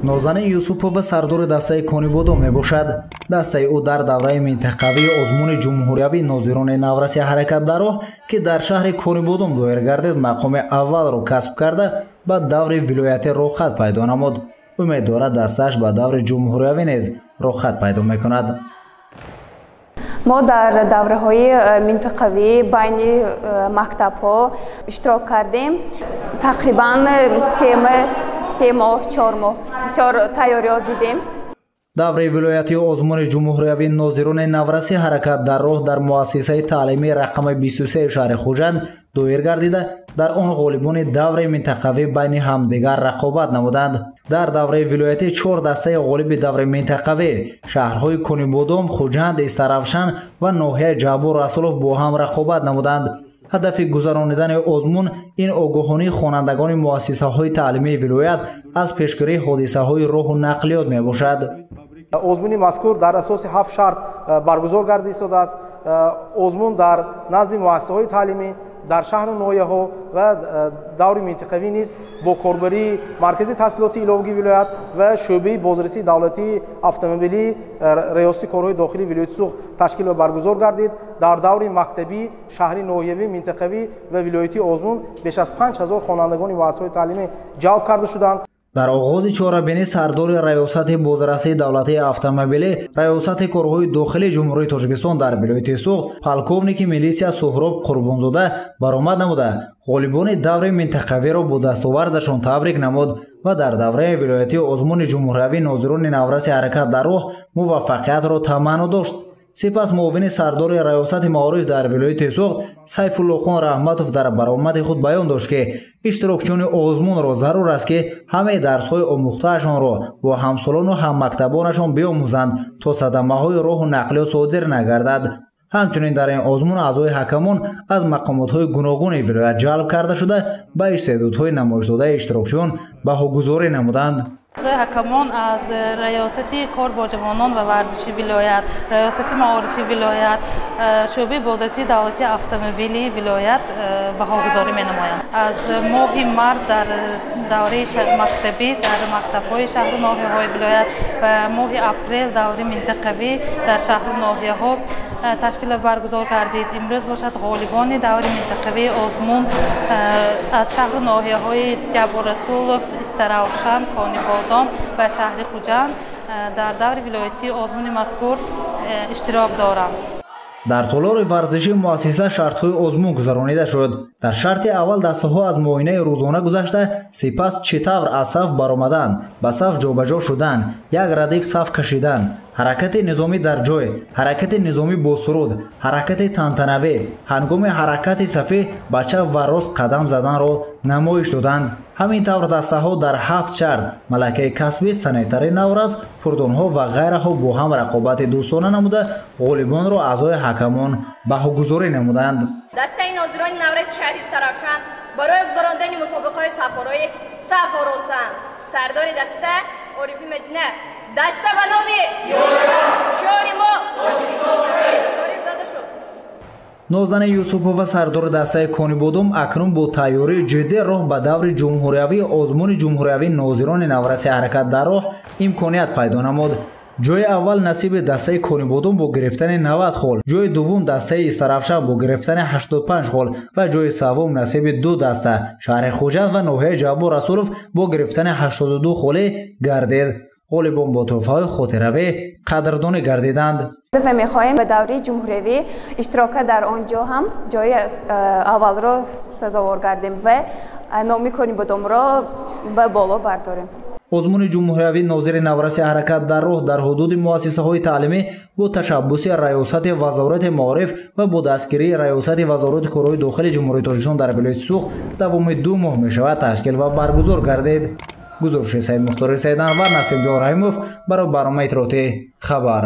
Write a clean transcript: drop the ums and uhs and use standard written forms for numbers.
Нозанин Юсупова сардори дастаи Конибодом мебошад. Дастаи ӯ дар давраи минтақавии озмуни ҷумҳуриявии нозирони навраси ҳаракат дар роҳ, ки дар шаҳри Конибодом доир гардид, мақоми аввалро касб карда, ба даври вилоятӣ роҳхат пайдо намуд. Умед дорад, дастааш ба даври ҷумҳуриявӣ низ роҳхат пайдо мекунад. Мо дар давраҳои минтақавӣ байни мактабҳо иштирок кардем. Тақрибан 3 моҳ, 4 моҳ бисёр тайёриҳо дидем. Давраи вилоятии озмуни ҷумҳуриявии нозирони навраси ҳаракат дар роҳ дар муассисаи таълимии рақами 23 шаҳри Хуҷанд доир гардида, дар он ғолибони давраи минтақавӣ байни ҳамдигар рақобат намуданд. Дар давраи вилоятӣ чор дастаи ғолиби давраи минтақавӣ шаҳрҳои Конибодом, Хуҷанд, Истаравшан ва ноҳияи Ҷаббор Расулов бо ҳам рақобат намуданд. Ҳадафи гузаронидани озмун ин огоҳонии хонандагони муассисаҳои таълимии вилоят аз пешгирии ҳодисаҳои роҳу нақлиёт мебошад. Озмуни мазкур дар асоси ҳафт шарт баргузор гардида истодааст. Озмун дар назди муассисаҳои таълимӣ дар шаҳру ноҳияҳо ва даври минтақавӣ низ бо корбарии Маркази таҳсилоти иловагии вилоят ва шӯъбаи бозрасии давлатии автомобилии Раёсати корҳои дохилии вилояти Суғд ташкил ва баргузор гардид. Дар даври мактабӣ, шаҳрӣ, ноҳиявӣ, минтақавӣ ва вилоятии озмун беш аз 5000 хонандагони муассисаҳои таълимӣ ҷалб карда шуданд. Дар оғози чорабинӣ сардори Раёсати бозрасии давлатии автомобилӣ Раёсати корҳои дохилии Ҷумҳурии Тоҷикистон дар вилояти Суғд, полковники милисия Суҳроб Қурбонзода баромад намуда, ғолибони даври минтақавиро бо дастовардашон табрик намуд ва дар давраи вилоятии озмуни ҷумҳуриявии нозирони навраси ҳаракат дар роҳ муваффақиятро таманно дошт. Сипас муовини сардори Раёсати маориф дар вилояти Суғд Сайфуллохон Раҳматов дар баромади худ баён дошт, ки иштирокчиёни озмунро зарур аст, ки ҳамаи дарсҳои омӯхтаашонро бо ҳамсолону ҳаммактабонашон биомӯзанд, то садамаҳои роҳу нақлиёт содир нагардад. Ҳамчунин дар ин озмун аъзои ҳакамон аз мақомотҳои гуногуни вилоят ҷалб карда шуда, ба истеъдодҳои намоишдодаи иштирокчиён баҳогузорӣ намуданд. Аъзои ҳакамон аз Раёсати кор бо ҷавонон ва варзиши вилоят, Раёсати маорифи вилоят, шӯъбаи бозрасии давлатии автомобилии вилоят баҳогузорӣ менамоянд. Аз моҳи март дар давраи мактабӣ дар мактабҳои шаҳру ноҳияҳои вилоят ва моҳи апрел давраи минтақавӣ дар шаҳру ноҳияҳо ташкил ва баргузор гардид. Имрӯз бошад, ғолибони даври минтақавии озмун аз шаҳру ноҳияҳои Ҷаббор Расулов, Истаравшан, Конибодом ва шаҳри Хуҷанд дар даври вилоятии озмуни мазкур иштирок доранд. Дар толори варзишии муассиса шартҳои озмун гузаронида шуд. Дар шарти аввал дастаҳо аз муоинаи рӯзона гузашта, сипас чӣ тавр аз саф баромадан, ба саф ҷобаҷо шудан, як радиф саф кашидан, ҳаракати низомӣ дар ҷой, ҳаракати низомӣ бо суруд, ҳаракати тантанавӣ, ҳангоми ҳаракати сафӣ ба чап ва рост қадам заданро намоиш доданд. Ҳамин тавр дастаҳо дар ҳафт шарт малакаи касбӣ, санитари наврас, пурдонҳо ва ғайраҳо бо ҳам рақобати дӯстона намуда, ғолибонро аъзои ҳакамон баҳогузорӣ намуданд. Дастаи нозирони навраси шаҳри Истаравшан барои гузарондани мусобиқаҳои сафороӣ саф оростанд. Сардори даста Орифи Мадина. Даста ба номи шиори мо дода шуд. Нозанин Юсупова, сардори дастаи Конибодом, акнун бо тайёрии ҷиддӣ роҳ ба даври ҷумҳуриявии озмуни ҷумҳуриявии нозирони навраси ҳаракат дар роҳ имконият пайдо намуд. Ҷои аввал насиби дастаи Конибодом бо гирифтани 90 хол, ҷои дуввум дастаи Истаравшан бо гирифтани 85 хол ва ҷои севум насиби ду даста шаҳри Хуҷанд ва ноҳияи Ҷаббор Расулов бо гирифтани 82 холӣ гардид. Ғолибон бо тӯҳфаҳои хотиравӣ қадрдонӣ гардиданд. Ва мехоҳем ба даври ҷумҳуриявӣ иштирок, дар он ҷо ҳам ҷои аввалро сазовор гардем ва номи Конибодомро ба боло бардорем. Озмуни ҷумҳуриявии нозири навраси ҳаракат дар роҳ дар ҳудуди муассисаҳои таълимӣ бо ташаббуси Раёсати Вазорати маориф ва бо дастгирии Раёсати Вазорати корҳои дохили Ҷумҳурии Тоҷикистон дар вилояти Суғд давоми 2 моҳ мешавад ташкил ва баргузор гардид. Гузориши Саидмухтори Саиданвар, Насибҷон Раҳимов барои барномаи иттилоотии «Хабар».